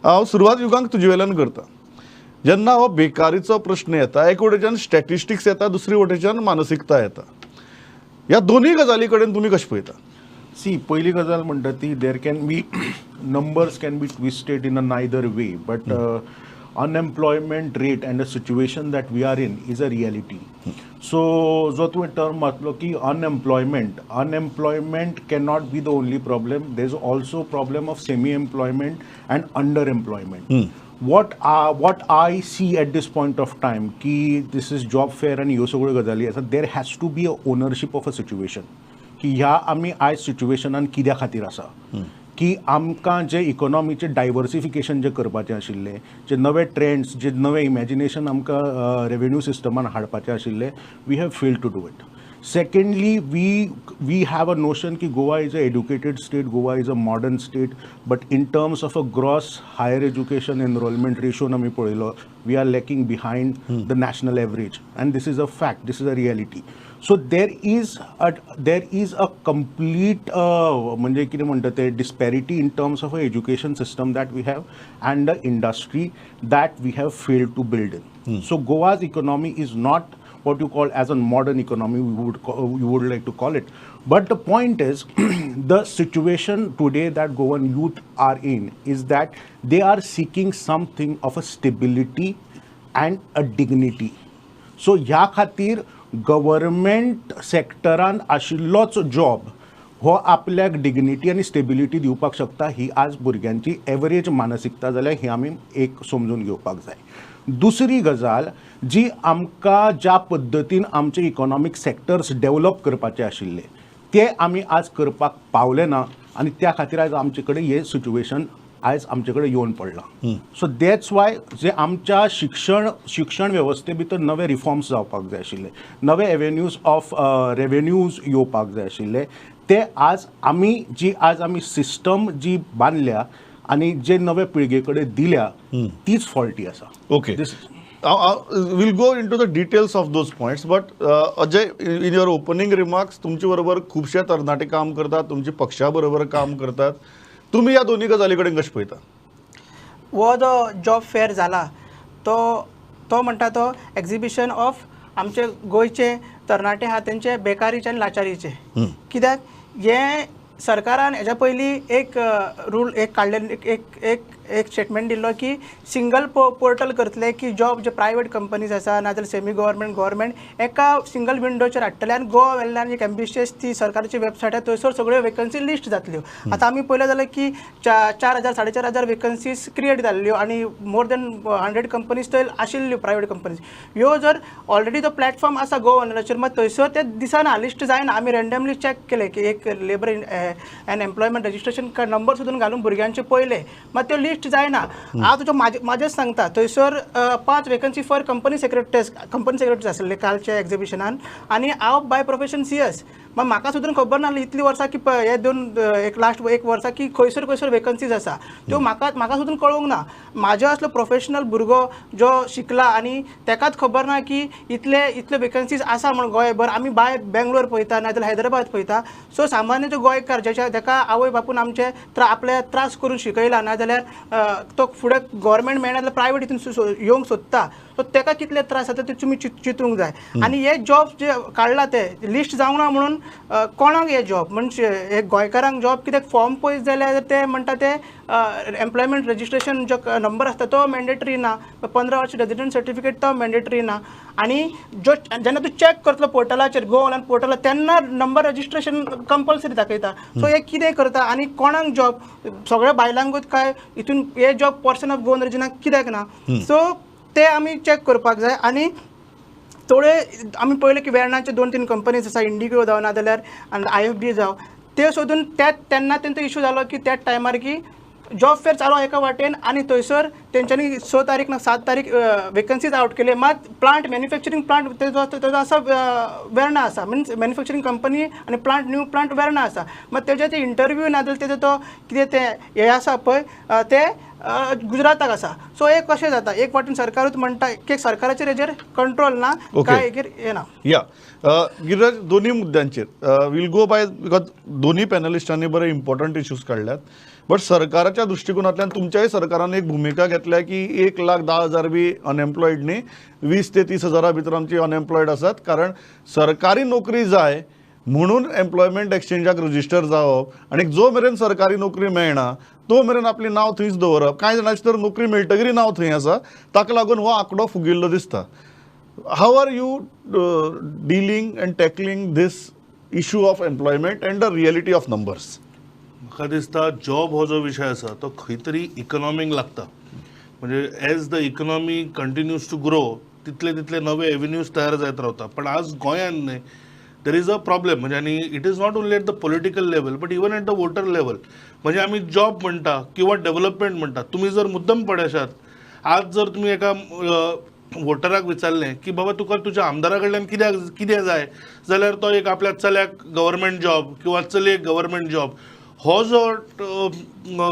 हांव सुरवात युगांक तुजे वेल्यान करता. जेन्ना हो बेकारीचो प्रश्न येता, एक वटेच्यान स्टॅटिस्टिक्स येता, दुसरी वटेच्यान मानसिकता येता. ह्या दोनूय गजाली कडेन तुमी कशें पळयता? सी, पयली गजाल म्हणटा ती there can be numbers can be twisted in a neither way, but unemployment rate and the situation that we are in is a reality. So जो तुवें टर्म घातलो की unemployment, unemployment cannot be the only problem. There is also problem of semi employment and under employment. What I see at this point of time की this is job fair आनी ह्यो सगळ्यो गजाली आसा, there has to be a ownership of a situation की ह्या आमी आयज सिच्युएशनान कित्या खातीर आसा, की आमकां जे इकॉनॉमीचें डायवर्सिफिकेशन जें करपाचें आशिल्लें, जे नवे ट्रेंड्स, जे नवे इमॅजिनेशन आमकां रेवेन्यू सिस्टमान हाडपाचें आशिल्लें, we have failed to do it. Secondly, we have a notion की Goa is a educated state, Goa is a modern state, but in terms of a gross higher education enrollment ratio आमी पळयलो, we are lacking behind the national average, and this is a fact, this is a reality. So there is a complete म्हणजे कितें म्हणटा ते disparity in terms of a education system that we have and the industry that we have failed to build in. So Goa's economy is not what you call as a modern economy, you would like to call it. But the point is, the situation today that Goan youth are in is that they are seeking something of a stability and a dignity. So ह्या खातीर government सेक्टरान आशिल्लोच job हो आपल्याक dignity आनी stability दिवपाक शकता, ही आज भुरग्यांची average मानसिकता जाल्यार ही आमी एक समजून घेवपाक जाय. दुसरी गजाल जी आमकां ज्या पद्दतीन आमचे इकॉनॉमीक सेक्टर्स डेवलप करपाचे आशिल्ले ते आमी आज करपाक पावले ना आनी त्या खातीर आयज आमचे कडेन हें सिच्युएशन आयज आमचे कडेन येवन पडलां. सो that's why जे आमच्या शिक्षण वेवस्थे भितर नवे रिफॉर्म्स जावपाक जाय आशिल्ले, नवे एवेन्यूज ऑफ रेवेन्यूज येवपाक जाय आशिल्ले, ते आज आमी जी आज आमी सिस्टम जी बांदल्या आनी जे नवे पिळगे कडेन दिल्या तीच फॉल्टी आसा. Okay. We'll go into the details of those points, but Ajay, in your opening remarks, तुमचे बरोबर खुबशे तरणाटे काम करतात, तुमचे पक्षा बरोबर काम करतात, तुमी ह्या दोन्ही गजाली कडेन कशें पळयता? हो जो जॉब फेअर जाला तो तो म्हणटा तो एक्झिबिशन ऑफ आमचे गोंयचे तरणाटे आहा तेंचे बेकारीचे आनी लाचारीचे. कित्याक हें सरकारान हेज्या पयलीं एक रूल एक काडले, एक एक एक स्टेटमेंट दिल्लो की सिंगल पोर्टल करतले की जॉब जे प्रायवेट कंपनीज आसा नाजाल्यार सेमी गव्हर्मेंट, गव्हर्मेंट एका सिंगल विंडोचेर हाडटले आनी गोवा वेल्यान एक एम्बिशियस ती सरकारची वेबसायट आसा थंयसर सगळ्यो वेकन्सी लिस्ट जातल्यो. आतां आमी पळयलें जाल्यार की 4000 4500 वेकन्सीज क्रिएट जाल्ल्यो आनी मोर देन 100 कंपनीज थंय आशिल्ल्यो प्रायवेट कंपनीज. ह्यो जर ऑलरेडी तो प्लॅटफॉर्म आसा गोवा ऑनलायनाचेर, मात थंयसर ते दिसना, लिस्ट जायना. आमी रँडमली चॅक केलें की एक labour and employment registration number सुद्दां घालून भुरग्यांचे पळयले, मात त्यो लिस्ट जायना. हांव तुज्या म्हाजेच सांगता, थंयसर 5 vacancy for company secretaries आसले कालच्या एक्झिबिशनान आनी हांव बाय प्रोफेशन CS, मात म्हाका सुद्दां खबर नासली इतली वर्सां की हे दोन एक लास्ट एक वर्सा की खंयसर खंयसर वेकन्सीज आसा त्यो म्हाका सुद्दां कळोंक ना. म्हाजो असलो प्रोफेशनल भुरगो जो शिकला आनी तेकाच खबर ना की इतले इतले वेकन्सीज आसा म्हण गोंयभर. आमी भायर बेंगलोर पळयता नाजाल्यार हैदराबाद पळयता. सो सामान्य जो गोंयकार जेच्या तेका आवय बापून आमचे आपले त्रास करून शिकयला, नाजाल्यार तो फुडें गव्हर्मेंट मेळना जाल्यार प्रायवेट हितून येवंक सोदता, सो तेका कितले त्रास जाता ते तुमी चिंतूंक जाय. आनी हे जॉब जे काडला ते लिस्ट जावंक ना म्हणून कोणाक हे जॉब म्हणजे हे गोंयकारांक जॉब कित्याक फॉर्म पळयत जाल्यार ते म्हणटा ते एम्प्लॉयमेंट रजिस्ट्रेशन जो नंबर आसता तो मॅन्डेटरी ना, 15 वर्स रेजिडंट सर्टिफिकेट तो मॅन्डेटरी ना. आनी जो जेन्ना तूं चॅक करतलो पोर्टलाचेर, गोवा ऑनलायन पोर्टलार, तेन्ना नंबर रजिस्ट्रेशन कंपल्सरी दाखयता. सो हे कितें करता आनी कोणाक जॉब, सगळ्या बायलांकूच काय हितून हे जॉब पर्सन ऑफ गोवन ओरिजिनाक कित्याक ना? सो ते आमी चॅक करपाक जाय. आनी थोडे आमी पळयले की वेर्णाचे 2-3 कंपनीज आसा, इंडिगो जावं नाजाल्यार आनी IFB जावं, ते सोदून त्या तेन्ना तेंचो इशू जालो की त्याच टायमार की जॉब फेअर चालू एका वाटेन आनी थंयसर तेंच्यांनी 6 तारीख ना 7 तारीख वेकन्सीज आवट केले, मात प्लांट मॅन्युफॅक्चरींग प्लांट तेजो आसा वेर्णा आसा, मिन्स मॅन्युफॅक्चरींग कंपनी आनी प्लांट न्यू प्लांट वेर्णा आसा, मात तेजे ते इंटरव्यू ना जाल्यार तेजो तो कितें तें हें आसा पळय ते गुजराताक आसा. सो एक कशें जाता, एक वाटेन सरकारूच म्हणटा की सरकाराचेर हेजेर कंट्रोल ना, काय हेजेर येना. या गिरिराज, दोन्ही मुद्द्यांचेर वील गो बाय because दोन्ही पॅनलिस्टांनी बरे इम्पॉर्टंट इश्यूज काडल्यात. बट सरकाराच्या दृश्टिकोनांतल्यान तुमच्याय सरकारान एक भुमिका घेतल्या की 1,10,000 बी अनएम्प्लॉयड न्ही, 20 ते 30 हजारा भितर आमची अनएम्प्लॉयड आसात, कारण सरकारी नोकरी जाय म्हणून एम्प्लॉयमेंट एक्सचेंजाक रजिस्टर जावप आनी जो मेरेन सरकारी नोकरी मेळना तो मेरेन आपली नांव थंयच दवरप. कांय जाणांची तर नोकरी मेळटकीर नांव थंय आसा, ताका लागून हो आंकडो फुगिल्लो दिसता. How are you dealing and tackling this issue of employment and the reality of numbers? म्हाका दिसता जॉब हो जो विशय आसा तो खंय तरी इकॉनॉमीक लागता. म्हणजे as the economy continues to grow तितले तितले नवे एव्हेन्यूज तयार जायत रावता. पण आज गोंयांत न्ही there is a problem. म्हणजे आनी it is not only at the political level but even at the voter level. म्हणजे आमी जॉब म्हणटा किंवा डेव्हलपमेंट म्हणटा, तुमी जर मुद्दम पळयशात आज जर तुमी एका वोटराक विचारलें की बाबा तुका तुज्या आमदारा कडल्यान कित्याक कितें जाय, जाल्यार तो एक आपल्या चल्याक गव्हर्मेंट जॉब किंवा चलयेक गव्हर्मेंट जॉब, हो जो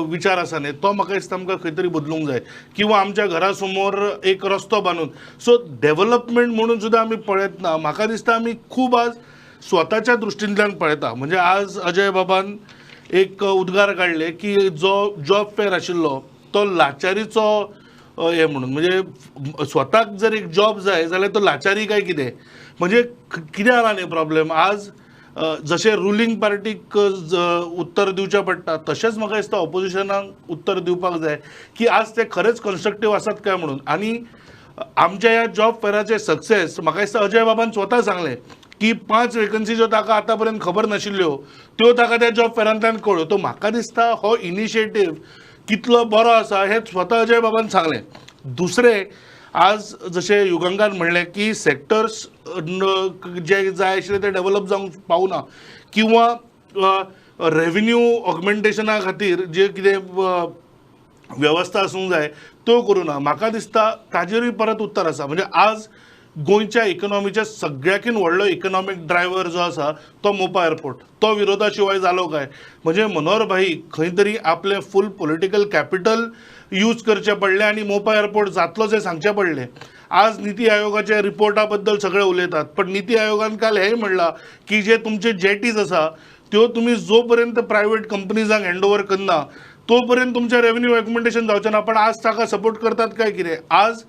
विचार आसा न्ही तो म्हाका दिसता आमकां खंय तरी बदलूंक जाय. किंवा आमच्या घरा समोर एक रस्तो बांदून, सो डेव्हलपमेंट म्हणून सुद्दां आमी पळयतना म्हाका दिसता आमी खूब आज स्वताच्या दृश्टींतल्यान पळयता. म्हणजे आज अजय बाबान एक उद्गार काडले की जो जॉब फेअर आशिल्लो तो लाचारीचो हें म्हणून, म्हणजे स्वताक जर एक जॉब जाय जाल्यार तो लाचारी काय कितें, म्हणजे कितें जाला न्ही प्रॉब्लेम. आज जशें रुलींग पार्टीक उत्तर दिवचें पडटा तशेंच म्हाका दिसता ऑपोजिशनाक उत्तर दिवपाक जाय की आज ते खरेंच कन्स्ट्रक्टीव आसात काय म्हणून. आनी आमच्या ह्या जॉब फेराचे सक्सेस म्हाका दिसता अजय बाबान स्वता सांगलें की 5 वेकन्सी ज्यो ताका आतां पर्यंत खबर नाशिल्ल्यो त्यो ताका त्या जॉब फेरांतल्यान कळ्ळ्यो. तो म्हाका दिसता हो इनिशिएटीव कितलो बरो आसा हें स्वता अजय बाबान सांगलें. दुसरें, आज जशें युगंगान म्हणलें की सेक्टर्स जे जाय आशिल्ले ते डेव्हलप जावंक पावना किंवा रेव्हेन्यू ऑगमेंटेशना खातीर जे कितें वेवस्था आसूंक जाय त्यो करूं ना. म्हाका दिसता ताजेरूय परत उत्तर आसा. म्हणजे आज गोंयच्या इकॉनॉमीच्या सगळ्याकीन व्हडलो इकॉनॉमीक ड्रायव्हर जो आसा तो मोपा एअरपोर्ट, तो विरोधा शिवाय जालो काय? म्हणजे मनोहर भाई खंय तरी आपलें फूल पॉलिटिकल कॅपिटल यूज करचें पडलें आनी मोपा एअरपोर्ट जातलोच हें सांगचें पडलें. आज निती आयोगाच्या रिपोर्टा बद्दल सगळे उलयतात, पण निती आयोगान काल हेंय म्हणलां की जे तुमचे जेटीज आसा त्यो तुमी जो पर्यंत प्रायवेट कंपनीजांक हँड ओवर करना तो पर्यंत तुमचें रेव्हेन्यू ऑगमेंटेशन जावचें ना. पण आज ताका सपोर्ट करतात काय कितें? आज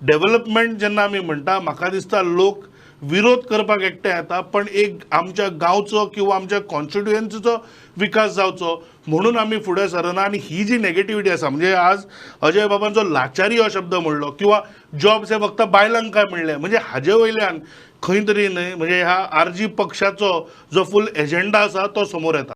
डेव्हलपमेंट जेन्ना आमी म्हणटा म्हाका दिसता लोक विरोध करपाक एकठांय येता, पण एक आमच्या गांवचो किंवा आमच्या कॉन्स्टिट्युएन्सीचो विकास जावचो म्हणून आमी फुडें सरना. आनी ही जी नेगेटिविटी आसा, म्हणजे आज अजय बाबांचो लाचारी हो शब्द म्हणलो किंवा जॉब्स हे फक्त बायलांक काय म्हणलें, म्हणजे हाजे वयल्यान खंय तरी न्हय म्हणजे ह्या आरजी पक्षाचो जो फूल एजेंडा आसा तो समोर येता.